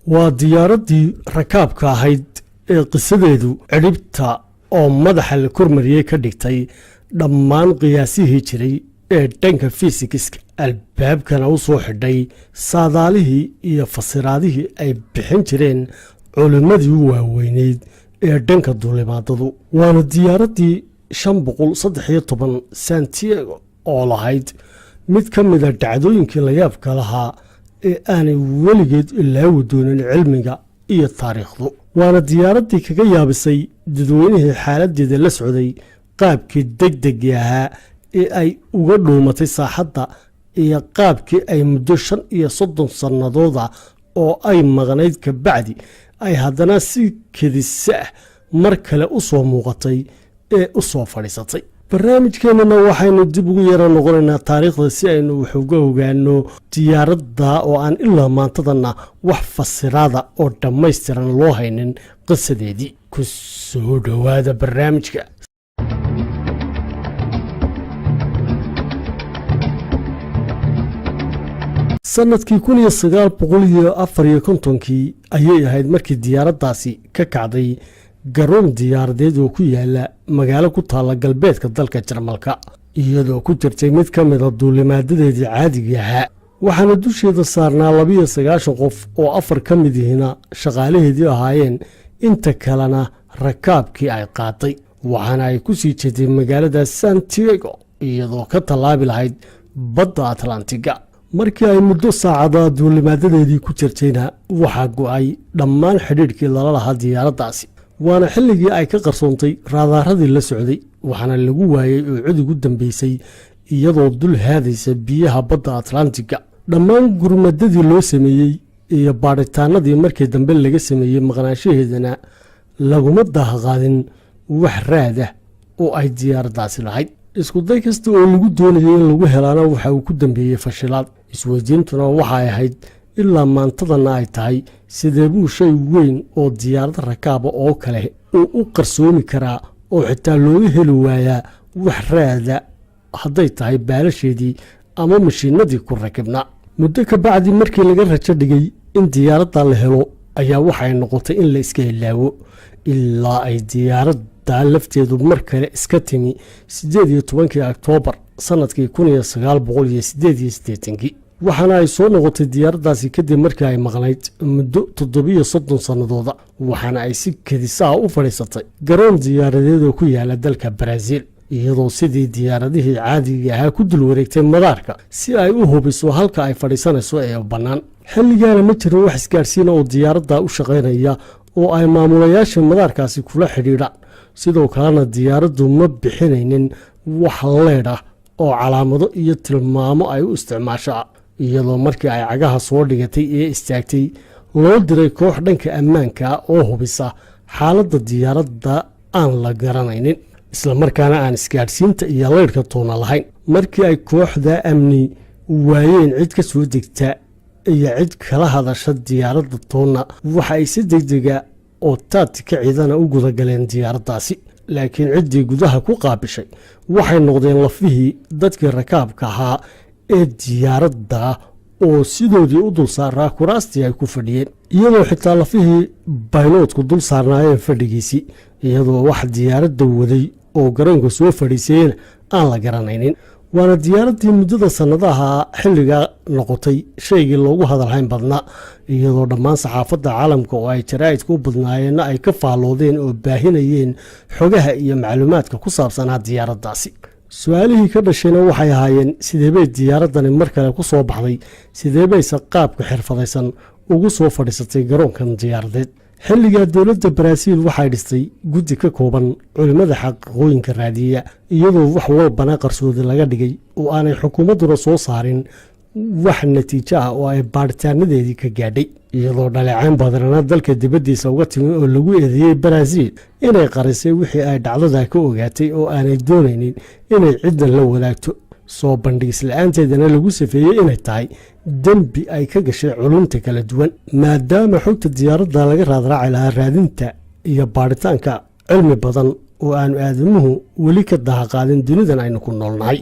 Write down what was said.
Waa diyaaraddii rakaabka ahayd ee qisadeedu cidhibta oo madaxa la kormariyey ka dhigtay dhammaan qiyaasihii jiray ee dhanka fisikiska, albaabkana u soo xidhay saadaalihii iyo fasiraadihii ay bixin jireen culimmadii u waaweyneyd ee dhanka duulimaadadu. Waana diyaaraddii 513 Santiago oo lahayd mid ka mida dhacdooyinkii layaabka lahaa ee aanay weligeed ilaawi doonin cilmiga iyo taariikhdu. Waana diyaaraddii kaga yaabisay dadweynihii xaaladdeeda la socday qaabkii degdegii ahaa ee ay uga dhuumatay saaxadda iyo qaabkii ay muddo 35 sannadooda oo ay maqnayd kabacdi ay haddana si kedisa ah mar kale u soo muuqatay ee u soo fadhiisatay. Barnaamijkeennana waxaynu dib ugu yara noqonaynaa taariikhda si aynu wax uga ogaano diyaaradda oo aan ilaa maantadanna wax fasiraada oo dhammaystiran loo haynin qisadeedii. Ku soo dhowaada barnaamijka. Sanadkii 1954-kii ayay ahayd markii diyaaraddaasi ka kacday garoon diyaaradeed oo ku yaala magaalo ku taalla galbeedka dalka Jarmalka, iyadoo ku jirtay mid ka mida duulimaadadeedii caadiga ahaa. Waxaana dusheeda saarnaa 92 qof oo afar ka mid ihina shaqaalaheedii ahaayeen, inta kalena rakaabkii ay qaaday. Waxaana ay ku sii jeeday magaalada Santiago, iyadoo ka tallaabi lahayd badda Atlantiga. Markii ay muddo saacada duulimaadadeedii ku jirtayna, waxaa go'ay dhammaan xidhiidhkii lala lahaa diyaaraddaasi. Waana xilligii ay ka qarsoontay raadaaradii la socday, waxaana lagu waayey oo cid ugu dambeysay iyadoo dul haadaysa biyaha badda Atlantiga. Dhammaan gurmadadii loo sameeyey iyo baadhitaanadii markii dambe laga sameeyey maqnaanshaheedana laguma daahqaadin wax raad ah oo ay diyaaraddaasi lahayd. Iskuday kasta oo lagu doonayay in lagu helaana waxa uu ku dambeeyey fashilaad. Isweydiintuna waxay ahayd, ilaa maantadana ay tahay, sidee buu shay weyn oo diyaarad rakaaba oo kale uu u qarsoomi karaa oo xitaa looga heli waayaa wax raada, hadday tahay baalasheedii ama mashiinadii ku rakibnaa? Muddo ka bacdi markii laga rajo dhigay in diyaaradda la helo, ayaa waxay noqotay in la iska ilaawo, ilaa ay diyaaradda lafteedu mar kale iska timi 18-kii Oktoobar sanadkii 1988-kii. Waxaana ay soo noqotay diyaaraddaasi kadib markii ay maqnayd muddo 37 sannadooda, waxaana ay si kedisaha u fadhiisatay garoon diyaaradeed oo ku yaala dalka Baraaziil, iyadoo sidii diyaaradihii caadiga ahaa ku dul wareegtay madaarka si ay u hubiso halka ay fadhiisanayso ee bannaan. Xilligaana ma jirin wax isgaadhsiina oo diyaaradda u shaqaynaya oo ay maamulayaasha madaarkaasi kula xidhiidhaan. Sidoo kalena diyaaraddu ma bixinaynin wax leydh ah oo calaamado iyo tilmaamo ay u isticmaashaa, iyadoo markii ay cagaha soo dhigatay ee istaagtay loo diray koox dhanka ammaanka oo hubisa xaaladda diyaaradda aan la garanaynin, islamarkaana aan isgaadhsiinta iyo leydhka toona lahayn. Markii ay kooxda amni waayeen cid ka soo degta iyo cid kala hadasha diyaaradda toonna, waxa ay si degdega oo taatika ciidana u gudagaleen diyaaraddaasi. Laakiin ciddii gudaha ku qaabishay waxay noqdeen lafihii dadkii rakaabka ahaa ee diyaaradda oo sidoodii u dul saaraa kuraastii ay ku fadhiyeen, iyadoo xitaa lafihii bayloodku dul saarnaayeen fadhigiisii, iyadoo wax diyaaradda waday oo garoonka soo fadhiisayena aan la garanaynin. Waana diyaaraddii muddada sannadaha xilligaa noqotay shaygii loogu hadalhayn badnaa, iyadoo dhammaan saxaafadda caalamka oo ay jaraa'idka u badnaayeenna ay ka faalloodeen oo baahinayeen xogaha iyo macluumaadka ku saabsanaa diyaaraddaasi. Su-aalihii ka dhashayna waxay ahaayeen: sideebay diyaaraddani mar kale ku soo baxday? Sideebayse qaabka xirfadaysan ugu soo fadhiisatay garoonkan diyaaradeed? Xilligaa dowladda Baraaziil waxay dhistay guddi ka kooban culimmada xaqiiqooyinka raadiya, iyadoo wax walbana qarsoodi laga dhigay oo aanay xukuumadduna soo saarin wax natiijo ah oo ay baadhitaanadeedii ka gaadhay, iyadoo dhaleecayn badanana dalka dibaddiisa uga timi oo lagu eedeeyey Baraaziil inay qarisay wixii ay dhacdada ka ogaatay oo aanay doonaynin inay ciddan la wadaagto, soo bandhigis la-aanteedana lagu safeeyey inay tahay dembi ay ka gashay culumta kala duwan, maadaama xogta diyaaradda laga raadraaci lahaa raadinta iyo baadhitaanka cilmi badan oo aanu aadamuhu weli ka dahaqaadin dunidan aynu ku noolnahay.